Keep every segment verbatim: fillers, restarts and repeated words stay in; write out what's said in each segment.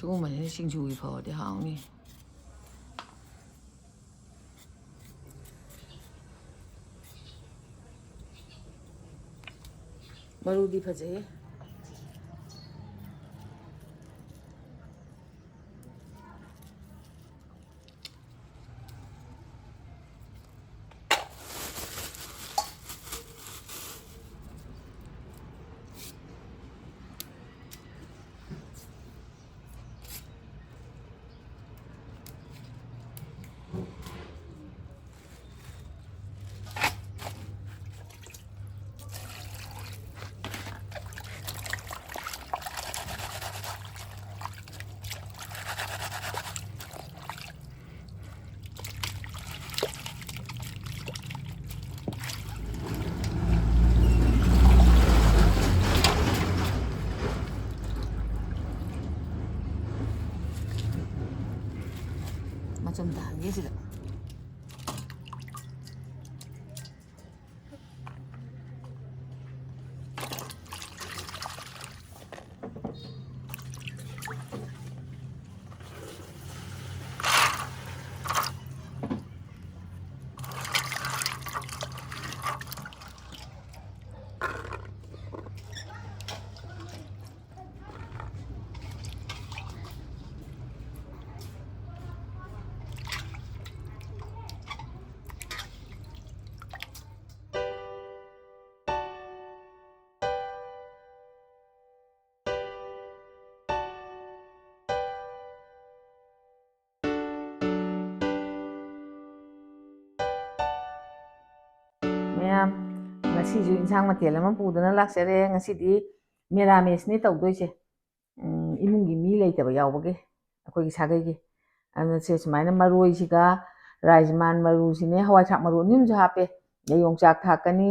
ꯁꯤꯒꯨꯝꯕꯁꯤꯅ ꯁꯤꯡꯖꯨꯒꯤ ꯐꯥꯎꯔꯗꯤ ꯍꯥꯎꯅꯤ꯫ ꯃꯔꯨꯗꯤ ꯐꯖꯩꯌꯦ꯫ ꯃꯆꯨꯝ ꯇꯥꯍꯟꯒꯦ ꯁꯤꯗ꯫ ꯃꯌꯥꯝ, ꯉꯁꯤꯁꯨ ꯏꯟꯁꯥꯡ ꯃꯊꯦꯜ ꯑꯃ ꯄꯨꯗꯨꯅ ꯂꯥꯛꯆꯔꯦ꯫ ꯉꯁꯤꯗꯤ ꯃꯦꯔꯥꯃꯦꯁꯅꯦ ꯇꯧꯗꯣꯏꯁꯦ꯫ ꯎꯝ, ꯏꯃꯨꯡꯒꯤ ꯃꯤ ꯂꯩꯇꯕ ꯌꯥꯎꯕꯒꯤ, ꯑꯩꯈꯣꯏꯒꯤ ꯁꯥꯒꯩꯒꯤ꯫ ꯑꯗꯨꯅ ꯁꯦ ꯁꯨꯃꯥꯏꯅ ꯃꯔꯣꯏꯁꯤꯒ ꯔꯥꯖꯃꯥꯟ ꯃꯔꯨꯁꯤꯅꯦ, ꯍꯋꯥꯏ ꯊ꯭ꯔꯥꯛ ꯃꯔꯨ ꯑꯅꯤ ꯑꯃꯁꯨ ꯍꯥꯞꯄꯦ꯫ ꯑꯗꯩ ꯌꯣꯡꯆꯥꯛ ꯊꯥꯛꯀꯅꯤ,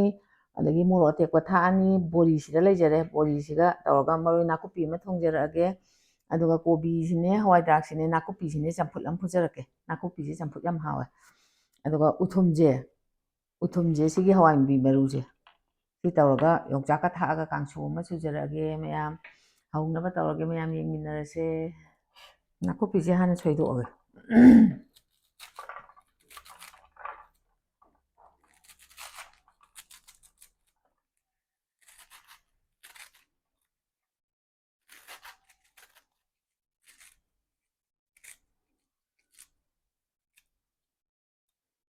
ꯑꯗꯒꯤ ꯃꯣꯔꯣꯛ ꯑꯇꯦꯛꯄ ꯊꯥꯛꯑꯅꯤ, ꯕꯣꯔꯤꯁꯤꯗ ꯂꯩꯖꯔꯦ꯫ ꯕꯣꯔꯤꯁꯤꯒ ꯇꯧꯔꯒ ꯃꯔꯣꯏ ꯅꯥꯀꯨꯞꯄꯤ ꯑꯃ ꯊꯣꯡꯖꯔꯛꯑꯒꯦ꯫ ꯑꯗꯨꯒ ꯀꯣꯕꯤꯁꯤꯅꯦ, ꯍꯋꯥꯏ ꯊ꯭ꯔꯥꯛꯁꯤꯅꯦ, ꯅꯥꯀꯨꯞꯄꯤꯁꯤꯅꯦ ꯆꯝꯐꯨꯠ ꯑꯃ ꯐꯨꯠꯆꯔꯛꯀꯦ꯫ ꯅꯥꯀꯨꯞꯄꯤꯁꯦ ꯆꯝꯐꯨꯠ ꯌꯥꯝ ꯍꯥꯎꯋꯦ꯫ ꯑꯗꯨꯒ ꯎꯊꯨꯝꯁꯦ, ꯎꯊꯨꯝꯁꯦ ꯁꯤꯒꯤ ꯍꯋꯥꯏ ꯃꯨꯕꯤ ꯃꯔꯨꯁꯦ ꯁꯤ ꯇꯧꯔꯒ ꯌꯣꯡꯆꯥꯛꯀ ꯊꯥꯛꯑꯒ ꯀꯥꯡꯁꯨ ꯑꯃ ꯁꯨꯖꯔꯛꯑꯒꯦ ꯃꯌꯥꯝ꯫ ꯍꯧꯅꯕ ꯇꯧꯔꯒꯦ ꯃꯌꯥꯝ, ꯌꯦꯡꯃꯤꯟꯅꯔꯁꯦ꯫ ꯅꯥꯀꯨꯞꯄꯤꯁꯦ ꯍꯥꯟꯅ ꯁꯣꯏꯗꯣꯛꯑꯒꯦ꯫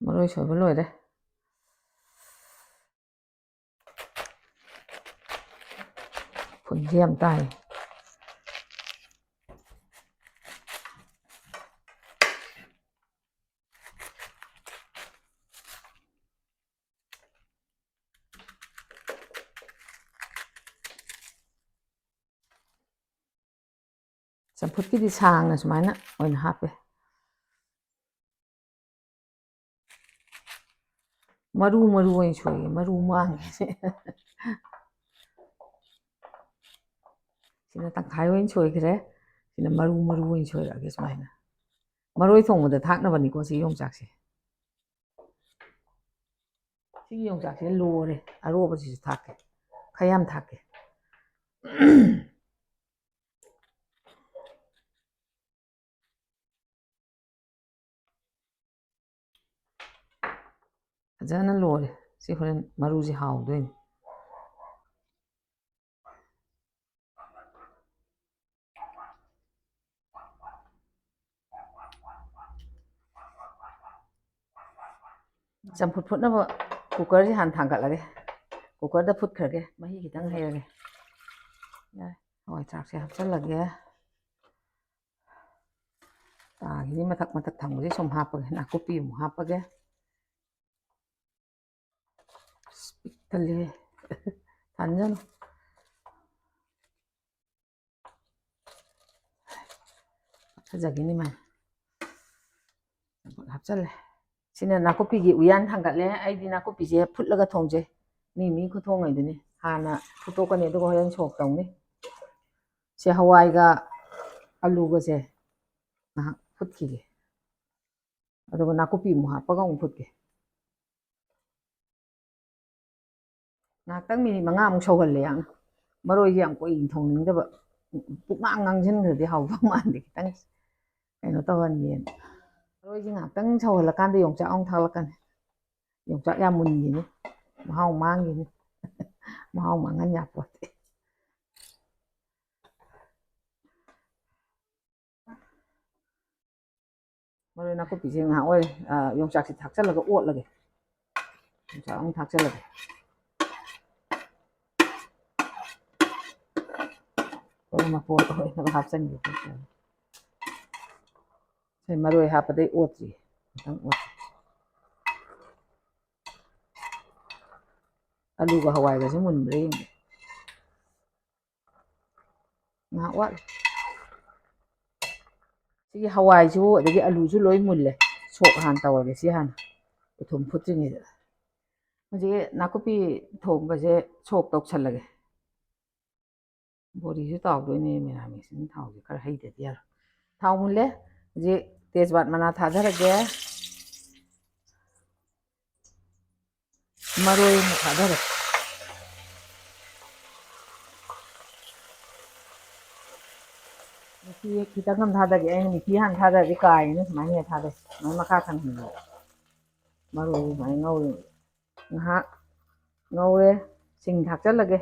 ꯃꯔꯣꯏ ꯁꯣꯏꯕ ꯂꯣꯏꯔꯦ꯫ ꯐꯨꯟꯁꯦ ꯌꯥꯝ ꯇꯥꯏ꯫ ꯆꯝꯐꯨꯠꯀꯤꯗꯤ ꯁꯥꯡꯅ ꯁꯨꯃꯥꯏꯅ ꯑꯣꯏꯅ ꯍꯥꯞꯄꯦ꯫ ꯃꯔꯨ ꯃꯔꯨ ꯑꯣꯏꯅ ꯁꯣꯏꯒꯦ, ꯃꯔꯨ ꯃꯥꯡꯉꯦ꯫ ꯁꯤꯅ ꯇꯪꯈꯥꯏ ꯑꯣꯏꯅ ꯁꯣꯏꯈ꯭ꯔꯦ꯫ ꯁꯤꯅ ꯃꯔꯨ ꯃꯔꯨ ꯑꯣꯏꯅ ꯁꯣꯏꯔꯛꯑꯒꯦ ꯁꯨꯃꯥꯏꯅ꯫ ꯃꯔꯣꯏ ꯊꯣꯡꯕꯗ ꯊꯥꯛꯅꯕꯅꯤꯀꯣ ꯁꯤ ꯌꯣꯡꯆꯥꯛꯁꯦ꯫ ꯁꯤꯒꯤ ꯌꯣꯡꯆꯥꯛꯁꯦ ꯂꯣꯔꯦ꯫ ꯑꯔꯣꯕꯁꯤꯁꯨ ꯊꯥꯛꯀꯦ꯫ ꯈꯔ ꯌꯥꯝ ꯊꯥꯛꯀꯦ꯫ ꯐꯖꯅ ꯂꯣꯔꯦ꯫ ꯁꯤ ꯍꯣꯔꯦꯟ ꯃꯔꯨꯁꯦ ꯍꯥꯎꯗꯣꯏꯅꯤ꯫ ꯆꯝꯐꯨꯠ ꯐꯨꯠꯅꯕ cookerꯁꯦ ꯍꯥꯟꯅ ꯊꯥꯡꯒꯠꯂꯒꯦ꯫ Cookerꯗ ꯐꯨꯠꯈ꯭ꯔꯒꯦ꯫ ꯃꯍꯤ ꯈꯤꯇꯪ ꯍꯩꯔꯒꯦ꯫ ꯌꯥꯔꯦ꯫ ꯍꯋꯥꯏ ꯊ꯭ꯔꯥꯛꯁꯦ ꯍꯥꯞꯆꯜꯂꯒꯦ꯫ ꯇꯥꯈꯤꯅꯤ ꯃꯊꯛ ꯃꯊꯛ ꯊꯪꯕꯁꯦ ꯁꯨꯝ ꯍꯥꯞꯄꯒꯦ꯫ ꯅꯥꯀꯨꯞꯄꯤ ꯑꯃꯨꯛ ꯍꯥꯞꯄꯒꯦ꯫ ꯑꯁ, ꯄꯤꯛ ꯊꯜꯂꯦꯍꯦ꯫ ꯊꯥꯟꯖꯅꯨ꯫ ꯐꯖꯈꯤꯅꯤ ꯃꯥꯏ꯫ ꯍꯥꯞꯆꯜꯂꯦ꯫ ꯁꯤꯅ ꯅꯥꯀꯨꯞꯄꯤꯒꯤ ꯎꯌꯥꯟ ꯊꯥꯡꯒꯠꯂꯦ꯫ ꯑꯩꯗꯤ ꯅꯥꯀꯨꯞꯄꯤꯁꯦ ꯐꯨꯠꯂꯒ ꯊꯣꯡꯖꯩ꯫ ꯃꯤ ꯃꯤ ꯈꯨꯊꯣꯡ ꯍꯥꯏꯗꯨꯅꯤ꯫ ꯍꯥꯟꯅ ꯐꯨꯠꯇꯣꯛꯀꯅꯤ, ꯑꯗꯨꯒ ꯍꯣꯔꯦꯟ ꯁꯣꯛ ꯇꯧꯅꯤ꯫ ꯁꯤ ꯍꯋꯥꯏꯒ ꯑꯂꯨꯒꯁꯦ ꯉꯥꯏꯍꯥꯛ ꯐꯨꯠꯈꯤꯒꯦ꯫ ꯑꯗꯨꯒ ꯅꯥꯀꯨꯞꯄꯤ ꯑꯃꯨꯛ ꯍꯥꯞꯄꯒ ꯑꯃꯨꯛ ꯐꯨꯠꯀꯦ꯫ ꯉꯥꯏꯍꯥꯛꯇꯪ ꯃꯤꯅꯤꯠ ꯃꯉꯥꯃꯨꯛ ꯁꯧꯍꯜꯂꯦ꯫ ꯌꯥꯝ ꯃꯔꯣꯏꯁꯦ ꯌꯥꯝ ꯀꯨꯏꯅ ꯊꯣꯡꯅꯤꯡꯗꯕ꯫ ꯄꯨꯛꯉꯥꯡ ꯉꯥꯡꯁꯤꯟꯈ꯭ꯔꯗꯤ ꯍꯥꯎꯗꯧ ꯃꯥꯟꯗꯦ, ꯈꯤꯇꯪ ꯀꯩꯅꯣ ꯇꯧꯍꯟꯒꯦꯅ꯫ ꯃꯔꯣꯏꯁꯦ ꯉꯥꯏꯍꯥꯛꯇꯪ ꯁꯧꯍꯜꯂꯀꯥꯟꯗ ꯌꯣꯡꯆꯥꯛ ꯑꯃꯨꯛ ꯊꯥꯛꯂꯛꯀꯅꯤ꯫ ꯌꯣꯡꯆꯥꯛ ꯌꯥꯝ ꯃꯨꯟꯈꯤꯅꯤ, ꯃꯍꯥꯎ ꯃꯥꯡꯈꯤꯅꯤ꯫ ꯃꯍꯥꯎ ꯃꯥꯡꯍꯟ ꯌꯥꯄꯣꯠꯇꯦ꯫ ꯃꯔꯣꯏ ꯅꯥꯀꯨꯞꯄꯤꯁꯦ ꯉꯥꯏꯍꯥꯛ ꯑꯣꯏꯔꯦ, ꯑ, ꯌꯣꯡꯆꯥꯛꯁꯦ ꯊꯥꯛꯆꯜꯂꯒ ꯑꯣꯠꯂꯒꯦ꯫ ꯌꯣꯡꯆꯥꯛ ꯑꯃꯨꯛ ꯊꯥꯛꯆꯜꯂꯒꯦ꯫ ꯃꯔꯣꯏ ꯃꯄꯣꯠ ꯑꯣꯏꯅꯕ ꯍꯥꯞꯆꯟꯒꯦ꯫ ꯁꯤ ꯃꯔꯣꯏ ꯍꯥꯞꯄꯗꯩ ꯑꯣꯠꯇ꯭ꯔꯤ, ꯈꯤꯇꯪ ꯑꯣꯠꯇ꯭ꯔꯤ꯫ ꯑꯂꯨꯒ ꯍꯋꯥꯏꯒꯁꯦ ꯃꯨꯟꯕ꯭ꯔꯥ ꯌꯦꯡꯒꯦ꯫ ꯉꯥꯏꯍꯥꯛ ꯋꯥꯠꯂꯤ꯫ ꯁꯤꯒꯤ ꯍꯋꯥꯏꯁꯨ ꯑꯗꯒꯤ ꯑꯂꯨꯁꯨ ꯂꯣꯏ ꯃꯨꯜꯂꯦ꯫ ꯁꯣꯛ ꯍꯥꯟꯅ ꯇꯧꯔꯒꯦ ꯁꯤ ꯍꯥꯟꯅ, ꯎꯊꯨꯝ ꯐꯨꯠꯇ꯭ꯔꯤꯉꯩꯗ꯫ ꯍꯧꯖꯤꯛ ꯅꯥꯀꯨꯞꯄꯤ ꯊꯣꯡꯕꯁꯦ ꯁꯣꯛ ꯇꯧꯁꯜꯂꯒꯦ꯫ ꯕꯣꯔꯤꯁꯨ ꯇꯥꯎꯗꯣꯏꯅꯦ, ꯃꯦꯔꯥꯃꯦꯁꯅꯤꯅ ꯊꯥꯎꯁꯦ ꯈꯔ ꯍꯩꯗꯗꯤ ꯌꯥꯔꯣꯏ꯫ ꯊꯥꯎ ꯃꯨꯜꯂꯦ꯫ ꯍꯧꯖꯤꯛ ꯇꯦꯖꯄꯥꯠ ꯃꯅꯥ ꯊꯥꯗꯔꯒꯦ꯫ ꯃꯔꯣꯏ ꯑꯃ ꯊꯥꯗꯔꯦ꯫ ꯃꯤꯊꯤ ꯈꯤꯇꯪ ꯑꯃ ꯊꯥꯗꯒꯦ꯫ ꯑꯩꯅ ꯃꯤꯊꯤ ꯍꯥꯟꯅ ꯊꯥꯗꯔꯗꯤ ꯀꯥꯏꯅ ꯁꯨꯃꯥꯏꯅ ꯍꯦꯛ ꯊꯥꯗꯩ꯫ ꯁꯨꯃꯥꯏꯅ ꯃꯈꯥ ꯊꯪꯍꯟꯕ꯫ ꯃꯔꯣꯏ ꯁꯨꯃꯥꯏꯅ ꯉꯧꯔꯦ꯫ ꯉꯥꯏꯍꯥꯛ ꯉꯧꯔꯦ꯫ ꯁꯤꯡ ꯊꯥꯛꯆꯜꯂꯒꯦ꯫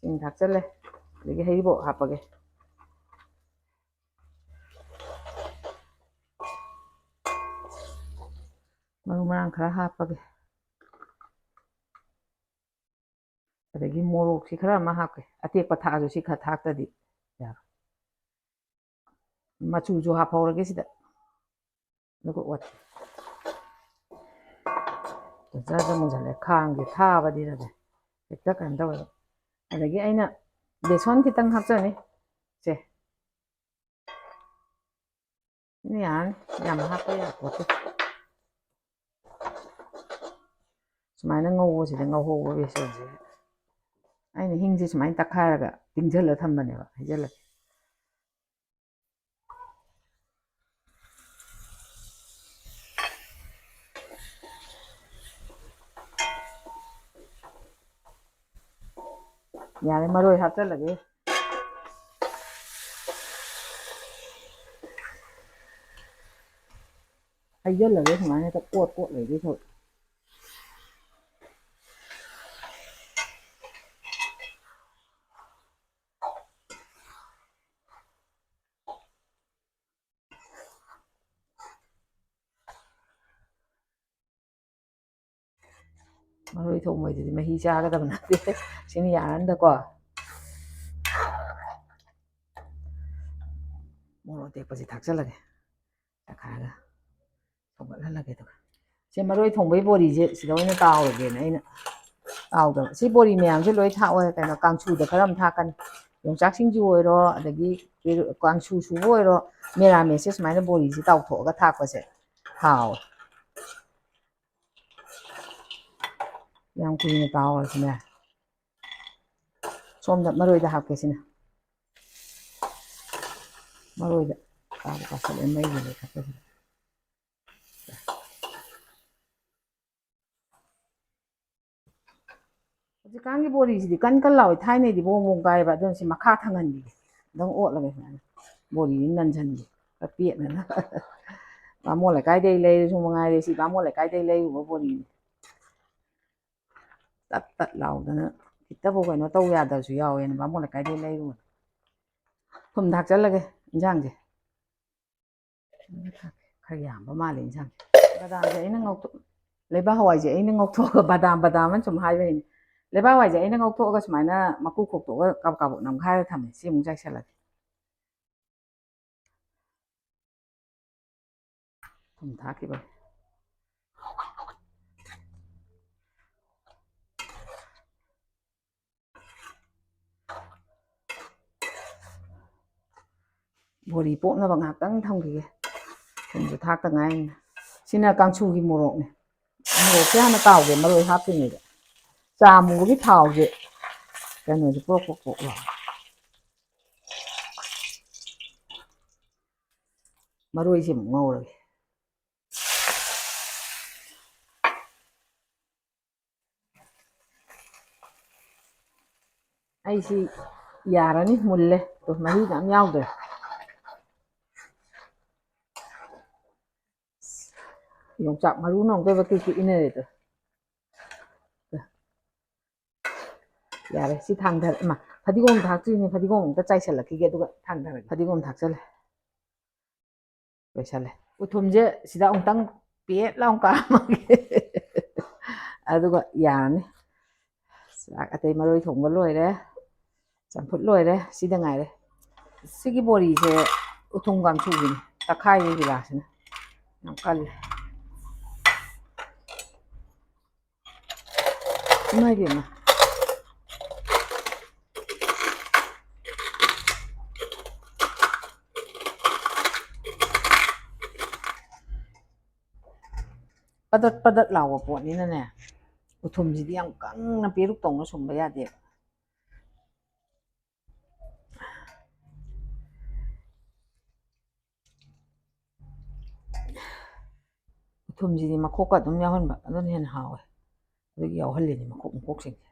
ꯁꯤꯡ ꯊꯥꯛꯆꯜꯂꯦ꯫ ꯑꯗꯒꯤ ꯍꯩꯔꯤꯕꯣꯞ ꯍꯥꯞꯄꯒꯦ꯫ ꯃꯔꯨ ꯃꯔꯥꯡ ꯈꯔ ꯍꯥꯞꯄꯒꯦ꯫ ꯑꯗꯒꯤ ꯃꯣꯔꯣꯛꯁꯤ ꯈꯔ ꯑꯃ ꯍꯥꯞꯀꯦ꯫ ꯑꯇꯦꯛꯄ ꯊꯥꯛꯑꯁꯨ ꯁꯤ ꯈꯔ ꯊꯥꯛꯇꯗꯤ ꯌꯥꯔꯣꯏ꯫ ꯃꯆꯨꯁꯨ ꯍꯥꯞꯍꯧꯔꯒꯦ ꯁꯤꯗ꯫ ꯑꯗꯨꯒ ꯑꯣꯠꯀꯦ꯫ ꯖꯔ ꯖꯔ ꯃꯨꯟꯖꯜꯂꯦ꯫ ꯈꯥꯡꯁꯦ ꯊꯥꯕꯅꯤꯅꯅꯦ, ꯍꯦꯛꯇ ꯀꯩꯅꯣ ꯇꯧꯋꯦꯕ꯫ ꯑꯗꯒꯤ ꯑꯩꯅ ꯕꯦꯁꯣꯟ ꯈꯤꯇꯪ ꯍꯥꯞꯆꯅꯤ꯫ ꯁꯦ꯫ ꯁꯤꯅ ꯌꯥꯔꯅꯤ, ꯌꯥꯝ ꯍꯥꯞꯄ ꯌꯥꯄꯣꯠꯇꯦ꯫ ꯁꯨꯃꯥꯏꯅ ꯉꯧꯕꯁꯤꯗ ꯉꯧꯍꯧꯕ ꯕꯦꯁꯣꯟꯁꯦ꯫ ꯑꯩꯅ ꯍꯤꯡꯁꯦ ꯁꯨꯃꯥꯏꯅ ꯇꯛꯈꯥꯏꯔꯒ ꯇꯤꯡꯁꯤꯜꯂ ꯊꯝꯕꯅꯦꯕ, ꯍꯩꯖꯤꯜꯂꯒ꯫ ꯌꯥꯔꯦ, ꯃꯔꯣꯏ ꯍꯥꯞꯆꯜꯂꯒꯦ꯫ ꯍꯩꯖꯜꯂꯒꯦ ꯁꯨꯃꯥꯏꯅ ꯍꯦꯛꯇ ꯀꯣꯠ ꯀꯣꯠ ꯂꯩꯗꯣꯏ ꯁꯔꯨꯛ꯫ ꯃꯔꯣꯏ ꯊꯣꯡꯕꯩꯗꯨꯗꯤ ꯃꯍꯤ ꯆꯥꯒꯗꯕ ꯅꯠꯇꯦ꯫ ꯁꯤꯅ ꯌꯥꯔꯅꯤꯗꯀꯣ꯫ ꯃꯣꯔꯣꯛ ꯑꯇꯦꯛꯄꯁꯦ ꯊꯥꯛꯆꯜꯂꯒꯦ꯫ ꯇꯛꯈꯥꯏꯔꯒ ꯁꯧꯒꯠꯍꯜꯂꯒꯦ꯫ ꯑꯗꯨꯒ ꯁꯦ, ꯃꯔꯣꯏ ꯊꯣꯡꯕꯒꯤ ꯕꯣꯔꯤꯁꯦ ꯁꯤꯗ ꯑꯣꯏꯅ ꯇꯥꯎꯔꯒꯦꯅ ꯑꯩꯅ ꯇꯥꯎꯗꯕ꯫ ꯁꯤ ꯕꯣꯔꯤ ꯃꯌꯥꯝꯁꯦ ꯂꯣꯏ ꯊꯥꯛꯑꯣ, ꯀꯩꯅꯣ, ꯀꯥꯡꯁꯨꯗ ꯈꯔ ꯑꯃ ꯊꯥꯛꯀꯅꯤ꯫ ꯌꯣꯡꯆꯥꯛ ꯁꯤꯡꯖꯨ ꯑꯣꯏꯔꯣ, ꯑꯗꯒꯤ ꯀꯥꯡꯁꯨ ꯁꯨꯕ ꯑꯣꯏꯔꯣ, ꯃꯦꯔꯥꯃꯦꯁꯁꯦ ꯁꯨꯃꯥꯏꯅ ꯕꯣꯔꯤꯁꯦ ꯇꯥꯎꯊꯣꯛꯑꯒ ꯊꯥꯛꯄꯁꯦ ꯍꯥꯎꯋꯦ꯫ ꯌꯥꯝ ꯀꯨꯏꯅ ꯇꯥꯎꯔꯁꯨꯅꯦ꯫ ꯁꯣꯝꯗ ꯃꯔꯣꯏꯗ ꯍꯥꯞꯀꯦ ꯁꯤꯅ꯫ ꯃꯔꯣꯏꯗ ꯀꯥꯕꯨ ꯀꯥꯁꯜꯂꯦ, ꯃꯩꯒꯤ ꯂꯩꯈꯠꯄꯁꯤꯗ꯫ ꯍꯧꯖꯤꯛꯀꯥꯟꯒꯤ ꯕꯣꯔꯤꯁꯤꯗꯤ ꯀꯟ ꯀꯟ ꯂꯥꯎꯋꯦ, ꯊꯥꯏꯅꯩꯗꯤ ꯕꯣꯡ ꯕꯣꯡ ꯀꯥꯏꯌꯦꯕ꯫ ꯑꯗꯨꯅ ꯁꯤ ꯃꯈꯥ ꯊꯪꯍꯟꯕꯤꯒꯦ, ꯑꯗꯨꯝ ꯑꯣꯠꯂꯒ ꯁꯨꯃꯥꯏꯅ ꯕꯣꯔꯤꯁꯤ ꯅꯟꯁꯟꯒꯦ ꯈꯔ ꯄꯦꯠꯅꯅ꯫ ꯕꯥꯃꯣꯟ ꯂꯩꯀꯥꯏꯗꯩ ꯂꯩꯔꯁꯨ ꯃꯉꯥꯏꯔꯦ, ꯁꯤ ꯕꯥꯃꯣꯟ ꯂꯩꯀꯥꯏꯗꯩ ꯂꯩꯔꯨꯕ ꯕꯣꯔꯤꯅꯤ꯫ ꯇꯠ ꯇꯠ ꯂꯥꯎꯗꯅ ꯈꯤꯇꯕꯨ ꯀꯩꯅꯣ ꯇꯧ ꯌꯥꯗꯕꯁꯨ ꯌꯥꯎꯋꯦꯅ ꯕꯥꯃꯣꯟ ꯂꯩꯀꯥꯏꯗꯩ ꯂꯩꯔꯨꯕꯅꯤ꯫ ꯊꯨꯝ ꯊꯥꯛꯆꯜꯂꯒꯦ ꯏꯟꯁꯥꯡꯁꯦ꯫ ꯈꯔ ꯌꯥꯝꯕ ꯃꯥꯜꯂꯦ ꯏꯟꯁꯥꯡꯁꯦ꯫ ꯕꯗꯥꯝꯁꯦ ꯑꯩꯅ ꯉꯧꯊꯣꯛ-, ꯂꯩꯕꯥꯛ ꯍꯋꯥꯏꯁꯦ ꯑꯩꯅ ꯉꯧꯊꯣꯛꯑꯒ, ꯕꯗꯥꯝ ꯕꯗꯥꯝ ꯑꯅ ꯁꯨꯝ ꯍꯥꯏꯕꯩꯅꯦ꯫ ꯂꯩꯕꯥꯛ ꯍꯋꯥꯏꯁꯦ ꯑꯩꯅ ꯉꯧꯊꯣꯛꯑꯒ ꯁꯨꯃꯥꯏꯅ ꯃꯀꯨ ꯈꯣꯛꯇꯣꯛꯑꯒ ꯀꯥꯕꯛ ꯀꯥꯕꯛ ꯅꯝꯈꯥꯏꯔ ꯊꯝꯃꯦ꯫ ꯁꯤ ꯑꯃꯨꯛ ꯆꯥꯏꯁꯜꯂꯒꯦ꯫ ꯊꯨꯝ ꯊꯥꯛꯈꯤꯕꯅꯦ꯫ ꯕꯣꯔꯤ ꯄꯣꯛꯅꯕ ꯉꯥꯏꯍꯥꯛꯇꯪ ꯊꯝꯈꯤꯒꯦ꯫ ꯊꯨꯝꯁꯨ ꯊꯥꯛꯇ ꯉꯥꯏꯔꯤꯅ꯫ ꯁꯤꯅ ꯀꯥꯡꯁꯨꯒꯤ ꯃꯣꯔꯣꯛꯅꯦ꯫ ꯃꯣꯔꯣꯛꯁꯦ ꯍꯥꯟꯅ ꯇꯥꯎꯒꯦ, ꯃꯔꯣꯏ ꯍꯥꯞꯇ꯭ꯔꯤꯉꯩꯗ꯫ ꯆꯥ ꯃꯨꯕꯒꯤ ꯊꯥꯎꯁꯦ ꯀꯩꯅꯣꯁꯦ ꯄ꯭ꯔꯣꯛ ꯄ꯭ꯔꯣꯛ ꯄ꯭ꯔꯣꯛ ꯂꯥꯎ꯫ ꯃꯔꯣꯏꯁꯦ ꯑꯃꯨꯛ ꯉꯧꯔꯒꯦ꯫ ꯑꯩꯁꯤ ꯌꯥꯔꯅꯤ, ꯃꯨꯜꯂꯦ꯫ ꯇꯣ, ꯃꯍꯤ ꯃꯌꯥꯝ ꯌꯥꯎꯗ꯭ꯔꯦ꯫ ꯌꯣꯡꯆꯥꯛ ꯃꯔꯨꯅ ꯑꯃꯨꯛꯇꯣꯏꯕ ꯀ꯭ꯔꯤꯛ ꯀ꯭ꯔꯤꯛ ꯏꯟꯅꯔꯦꯗꯣ꯫ ꯌꯥꯔꯦ, ꯁꯤ ꯊꯥꯡꯊꯔꯦ꯫ ꯏꯃꯥ, ꯐꯗꯤꯒꯣꯝ ꯊꯥꯛꯇ꯭ꯔꯤꯅꯦ꯫ ꯐꯗꯤꯒꯣꯝ ꯑꯃꯨꯛꯇ ꯆꯥꯏꯁꯤꯜꯂꯛꯈꯤꯒꯦ, ꯑꯗꯨꯒ ꯊꯥꯡꯊꯔꯒꯦ꯫ ꯐꯗꯤꯒꯣꯝ ꯊꯥꯛꯆꯜꯂꯦ꯫ ꯂꯣꯏꯁꯜꯂꯦ꯫ ꯎꯊꯨꯝꯁꯦ ꯁꯤꯗ ꯑꯃꯨꯛꯇꯪ ꯄꯦꯠ ꯂꯥꯎ ꯀꯥꯝꯃꯒꯦ꯫ ꯑꯗꯨꯒ ꯌꯥꯔꯅꯤ꯫ ꯆꯥꯛ ꯑꯇꯩ ꯃꯔꯣꯏ ꯊꯣꯡꯕ ꯂꯣꯏꯔꯦ, ꯆꯝꯐꯨꯠ ꯂꯣꯏꯔꯦ, ꯁꯤꯗ ꯉꯥꯏꯔꯦ꯫ ꯁꯤꯒꯤ ꯕꯣꯔꯤꯁꯦ ꯎꯊꯨꯝ ꯀꯥꯡꯁꯨꯒꯤꯅꯤ, ꯇꯛꯈꯥꯏꯔꯤ ꯒꯤꯂꯥꯁꯁꯤꯅ꯫ ꯌꯥꯝ ꯀꯜꯂꯦ꯫ ꯏꯃꯥ ꯏꯕꯦꯝꯃ꯫ ꯄꯗꯠ ꯄꯗꯠ ꯂꯥꯎꯕ ꯄꯣꯠꯅꯤꯅꯅꯦ, ꯎꯊꯨꯝꯁꯤꯗꯤ ꯌꯥꯝ ꯀꯪꯅ ꯄꯦꯔꯨꯛ ꯇꯧꯅ ꯁꯨꯝꯕ ꯌꯥꯗꯦꯕ꯫ ꯎꯊꯨꯝꯁꯤꯗꯤ ꯃꯈꯣꯛꯀ ꯑꯗꯨꯝ ꯌꯥꯎꯍꯟꯕ, ꯑꯗꯨꯅ ꯍꯦꯟꯅ ꯍꯥꯎꯋꯦ꯫ ꯑꯗꯨꯒꯤ ꯌꯥꯎꯍꯜꯂꯤꯅꯤ ꯃꯈꯣꯛ ꯃꯈꯣꯛꯁꯤꯡꯁꯦ꯫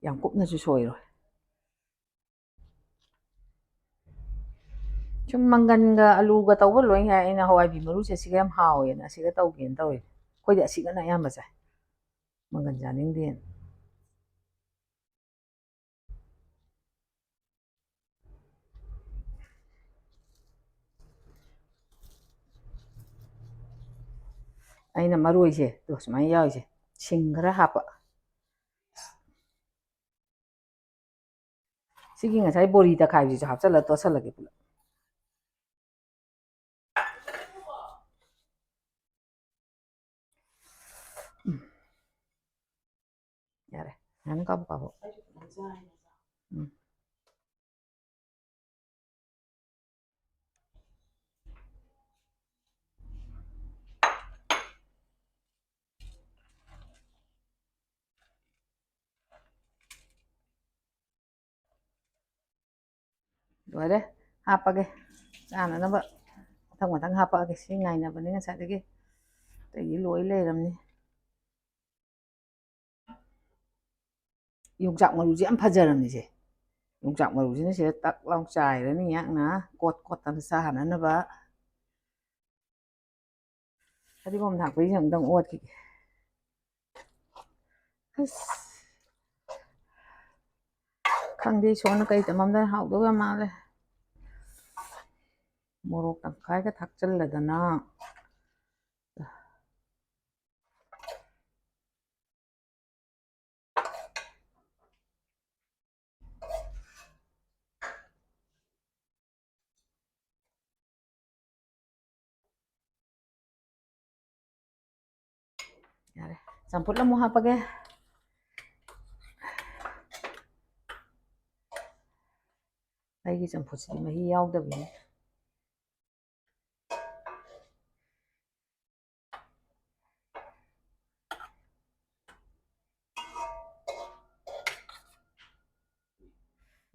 ꯌꯥꯝ ꯀꯨꯞꯅꯁꯨ ꯁꯣꯏꯔꯣꯏ꯫ ꯁꯨꯝ ꯃꯪꯒꯟꯒ ꯑꯂꯨꯒ ꯇꯧꯕ ꯂꯣꯏ ꯌꯥꯏ꯫ ꯑꯩꯅ ꯍꯋꯥꯏꯕꯤ ꯃꯔꯨꯁꯦ ꯁꯤꯒ ꯌꯥꯝ ꯍꯥꯎꯋꯦꯅ ꯑꯁꯤꯒ ꯇꯧꯒꯦꯅ ꯇꯧꯔꯤꯅꯦ꯫ ꯑꯩꯈꯣꯏꯗꯤ ꯑꯁꯤꯒꯅ ꯑꯌꯥꯝꯕ ꯆꯥꯏ, ꯃꯪꯒꯟ ꯆꯥꯅꯤꯡꯗꯦꯅ꯫ ꯑꯩꯅ ꯃꯔꯣꯏꯁꯦ ꯇꯣ ꯁꯨꯃꯥꯏꯅ ꯌꯥꯎꯔꯤꯁꯦ, ꯁꯤꯡ ꯈꯔ ꯍꯥꯞꯄ꯫ ꯁꯤꯒꯤ ꯉꯁꯥꯏ ꯕꯣꯔꯤ ꯇꯛꯈꯥꯏꯕꯁꯤꯁꯨ ꯍꯥꯞꯆꯜꯂ ꯇꯣꯠꯁꯜꯂꯒꯦ ꯄꯨꯂꯞ꯫ ꯎꯝ꯫ ꯌꯥꯔꯦ꯫ ꯌꯥꯅꯤ, ꯀꯥꯞꯄꯨ, ꯀꯥꯞꯄꯨ꯫ ꯎꯝ꯫ ꯂꯣꯏꯔꯦ꯫ ꯍꯥꯞꯄꯒꯦ꯫ ꯆꯥꯅꯅꯕ ꯃꯊꯪ ꯃꯊꯪ ꯍꯥꯞꯄꯛꯑꯒꯦ꯫ ꯁꯤ ꯉꯥꯏꯅꯕꯅꯤ ꯉꯁꯥꯏꯗꯒꯤ꯫ ꯑꯇꯩꯗꯤ ꯂꯣꯏ ꯂꯩꯔꯝꯅꯤ꯫ ꯌꯣꯡꯆꯥꯛ ꯃꯔꯨꯁꯦ ꯌꯥꯝ ꯐꯖꯔꯝꯅꯤꯁꯦ꯫ ꯌꯣꯡꯆꯥꯛ ꯃꯔꯨꯁꯤꯅ ꯁꯤꯗ ꯇꯛ ꯂꯥꯎ ꯆꯥꯏꯔꯅꯤ, ꯉꯥꯛꯅ ꯀꯣꯠ ꯀꯣꯠꯇꯅ ꯆꯥꯅꯅꯕ꯫ ꯐꯗꯤꯒꯣꯝ ꯊꯥꯛꯄꯒꯤꯁꯦ ꯑꯃꯨꯛꯇꯪ ꯑꯣꯠꯈꯤꯒꯦ꯫ ꯑꯁ, ꯈꯪꯗꯦ, ꯏꯁꯣꯔꯅ ꯀꯩ ꯇꯝꯃꯝꯗꯅ ꯍꯥꯎꯗꯧ ꯌꯥꯝ ꯃꯥꯜꯂꯦ꯫ ꯃꯣꯔꯣꯛ ꯇꯪꯈꯥꯏꯒ ꯊꯥꯛꯆꯜꯂꯗꯅ꯫ ꯌꯥꯔꯦ, ꯆꯝꯐꯨꯠ ꯑꯃꯨꯛ ꯍꯥꯞꯄꯒꯦ꯫ ꯑꯩꯒꯤ ꯆꯝꯐꯨꯠꯁꯤꯗꯤ ꯃꯍꯤ ꯌꯥꯎꯗꯕꯤꯅꯤ꯫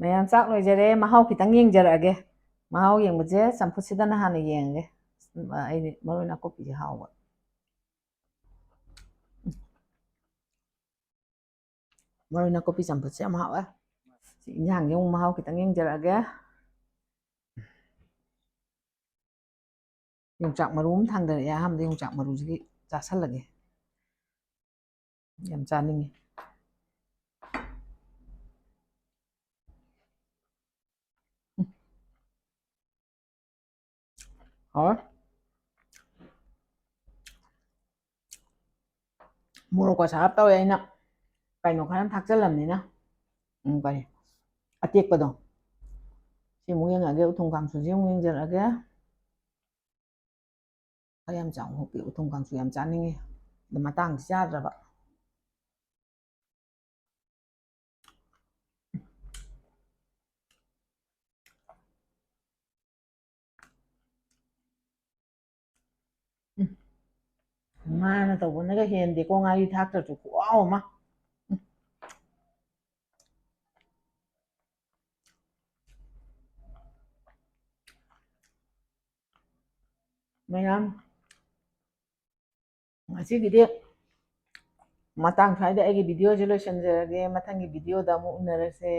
ꯃꯌꯥꯝ, ꯆꯥꯛ ꯂꯣꯏꯖꯔꯦ꯫ ꯃꯍꯥꯎ ꯈꯤꯇꯪ ꯌꯦꯡꯖꯔꯛꯑꯒꯦ꯫ ꯃꯍꯥꯎ ꯌꯦꯡꯕꯁꯦ ꯆꯝꯐꯨꯠꯁꯤꯗꯅ ꯍꯥꯟꯅ ꯌꯦꯡꯉꯒꯦ꯫ ꯑꯩꯗꯤ ꯃꯔꯣꯏ ꯅꯥꯀꯨꯞꯄꯤꯁꯦ ꯍꯥꯎꯕ꯫ ꯃꯔꯣꯏ ꯅꯥꯀꯨꯞꯄꯤ ꯆꯝꯐꯨꯠꯁꯦ ꯌꯥꯝ ꯍꯥꯎꯋꯦ꯫ ꯁꯤ ꯏꯟꯖꯥꯡꯁꯦ ꯑꯃꯨꯛ ꯃꯍꯥꯎ ꯈꯤꯇꯪ ꯌꯦꯡꯖꯔꯛꯑꯒꯦ꯫ ꯌꯣꯡꯆꯥꯛ ꯃꯔꯨ ꯑꯃ ꯊꯥꯡꯗꯔꯛꯑꯦ꯫ ꯑꯍꯥꯟꯕꯗ ꯌꯣꯡꯆꯥꯛ ꯃꯔꯨꯁꯤꯒꯤ ꯆꯥꯁꯜꯂꯒꯦ꯫ ꯌꯥꯝ ꯆꯥꯅꯤꯡꯉꯤ꯫ ꯎꯝ꯫ ꯍꯥꯎꯋꯦ꯫ ꯃꯣꯔꯣꯛꯀ ꯁꯥꯔꯞ ꯇꯧꯋꯦ꯫ ꯑꯩꯅ ꯀꯩꯅꯣ ꯈꯔ ꯊꯥꯛꯆꯜꯂꯝꯅꯤꯅ꯫ ꯎꯝ, ꯀꯔꯤ? ꯑꯇꯦꯛꯄꯗꯣ꯫ ꯁꯤ ꯑꯃꯨꯛ ꯌꯦꯡꯉꯛꯑꯒꯦ꯫ ꯎꯊꯨꯝ ꯀꯥꯡꯁꯨꯁꯤ ꯑꯃꯨꯛ ꯌꯦꯡꯖꯔꯛꯑꯒꯦ꯫ ꯑꯩ ꯌꯥꯝ ꯆꯥꯎꯅ ꯍꯨꯞꯄꯤ꯫ ꯎꯊꯨꯝ ꯀꯥꯡꯁꯨ ꯌꯥꯝ ꯆꯥꯅꯤꯡꯉꯤ꯫ ꯑꯗꯣ ꯃꯇꯥꯡꯁꯤ ꯆꯥꯗ꯭ꯔꯕ꯫ ꯎꯝ꯫ ꯉꯥꯅ ꯇꯧꯕꯅꯒ ꯍꯦꯟꯗꯦꯀꯣ, ꯉꯥꯔꯤ ꯊꯥꯛꯇ꯭ꯔꯁꯨ ꯈꯨꯍꯥꯎ ꯑꯃ꯫ ꯎꯝ꯫ ꯃꯌꯥꯝ, ꯉꯁꯤꯒꯤꯗꯤ ꯃꯇꯥꯡ ꯁ꯭ꯋꯥꯏꯗ ꯑꯩꯒꯤ videoꯁꯦ ꯂꯣꯏꯁꯤꯟꯖꯔꯒꯦ꯫ ꯃꯊꯪꯒꯤ videoꯗ ꯑꯃꯨꯛ ꯎꯅꯔꯁꯦ꯫